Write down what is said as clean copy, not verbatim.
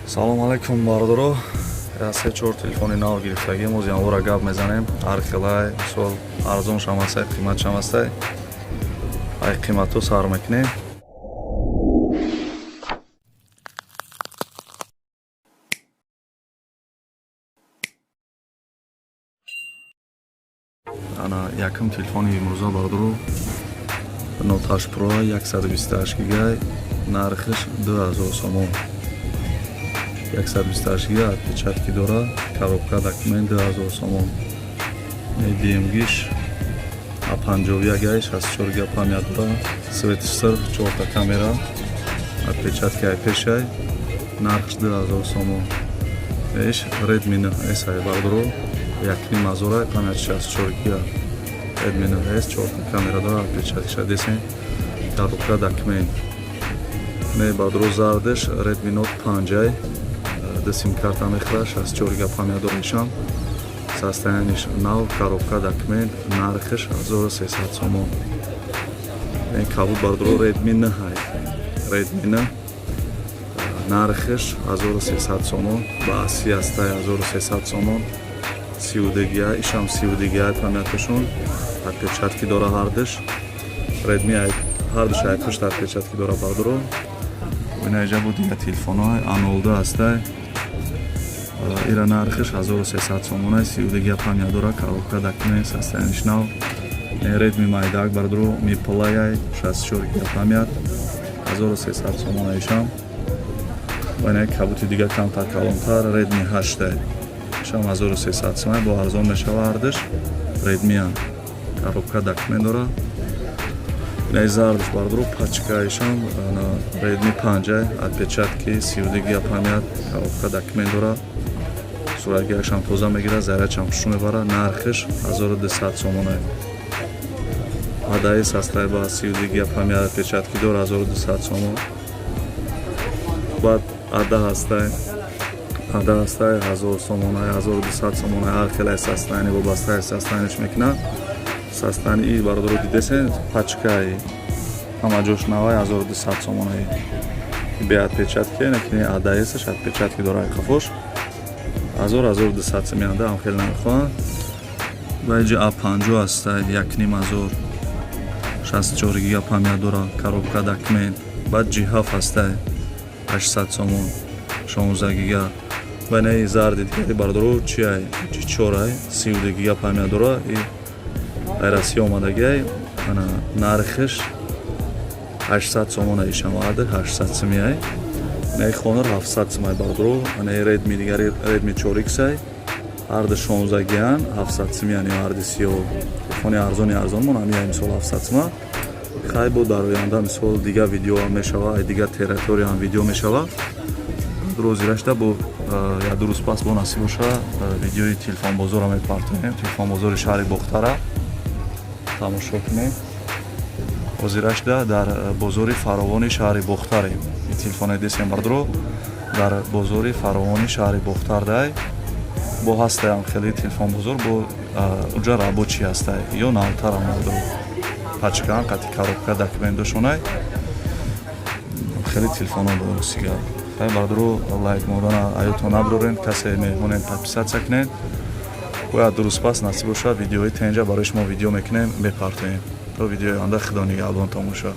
Салом алайкум, бародаро. Се чор телефони нав гирифтагим. Оз янвора гап мезанем. Ҳар хелай, мисол, арзоншам ҳастай, қиматшам ҳастай. Ай қиматҳо сар мекунем. Ана якум телефони имрӯза, бародаро, Note 8 Pro, 128 гигай, нархиш 2000 сомон. 128 гига, отпечатки дора, коробка, документ, 2000 сомон. Медиемгиш А51 ай, 64 гига память дора, цветиш сирф, чорта камера, отпечатки ай пешай, нархш 2000 сомон. Иш Redmi 9S ай, бародаро, 1500 ай, память 64 гига. Redmi 9S, чорта камера дора, отпечаткиша десен, коробка, документ. Не, бародаро, зардеш Redmi Note 5 ай, ду симкарта мехӯра, 64 гига память дора, ишам состояниш нав, коробка, документ, нархиш 1300 сомон. Ин кабуд, бародаро, Redmi 9 ай, Redmi 9, нархиш 1300 сомон. Ба аси ҳастай, 1300 сомон, 32 гига, ишам 32 гига памяташон, отпечатки дора ҳардиш Redmi, ҳардиш ай пушт отпечатки дора, бародаро. Ина иҷа бу дига телефонҳои А02 ҳастай. Ира нархиш 1300 сомонай, 32 гига память дора, коробка, документ, состояниш нав. Redmi майдак, бародаро, Mi Play, 64 гига память, 1300 сомона ишам. Ва ина кабути дига, камтар калонтар, Redmi 8, ишам 1300 сомон, бо арзон мешава. Ҳардиш Redmi, коробка, документ дора. Инаи зардиш, бародаро, пачка, ишам Redmi 5, отпечатки, 32 гига память, коробка, документ дора, суратгирашам тоза мегирад, зарядшам хушу мебарад, нархиш 1200 сомона. Адаи састай ба 32 гига память, отпечатки дор, 1200 сомон. Баъд ада ҳастай, ада ҳастай, 1000 сомона, 1200 сомона. Ҳар хелай состояние, вобастаи состояниш мекунад. Состояние, бародаро, дидесен, пачкаи, ҳама ҷош навай, 1200 сомонаи, бе отпечатки. Накини адаесаш отпечатки дора, қафош. 1000, 1200 сомианда ҳам хеле намехоҳанд. Ва иҷа А50 ҳастай, 1500, 64 гига память дора, коробка, документ. Баъд J7 ҳастай, 800 сомон, 16 гига. Ва инаи зарди дигари, бародаро, чиай, J4 ай, 32 гига память дора, и ай Россия омадагиай. Ана нархиш 800 сомон, ишам ады 800 сомиай. Инаи Honor 700 сомай, бародаро. Анаи Redmi дигари, Redmi 4X ай, ҳарду 16 гиян, 700 сомиян ё ҳарди сиё. Телефони арзони арзонмон ҳамия, мисол, 700 сома. Хай, бо дар оянда, мисол, дига видео мешава, ай дига территорияам видео мешава. Рӯзи рашта бо як ду рӯз пас, бо насиб боша, видеои телефонбозорро мепартоем. Телефонбозори шаҳри Бохтара тамошо кунем. Ҳозирашда дар бозори фаровони шаҳри Бохтарем. Ин телефоне десем, бардро, дар бозори фаровони шаҳри Бохтар дай бо ҳастаям хеле телефонбозор, бо уҷа рабочий ҳастай ё навтарам, бардро, пачкаан, қати коробка, документдошонай, хеле телефонҳо доросига. Хай, бардро, лайк модана аётон наброрен. Касе меҳмонен, подписаться кунед. Бояд 2 рӯз пас, насиб бошад, видеои тенҷа барои шумо видео мекунем, мепартоем. То видеои оянда, худо нигаҳбонтон бошад.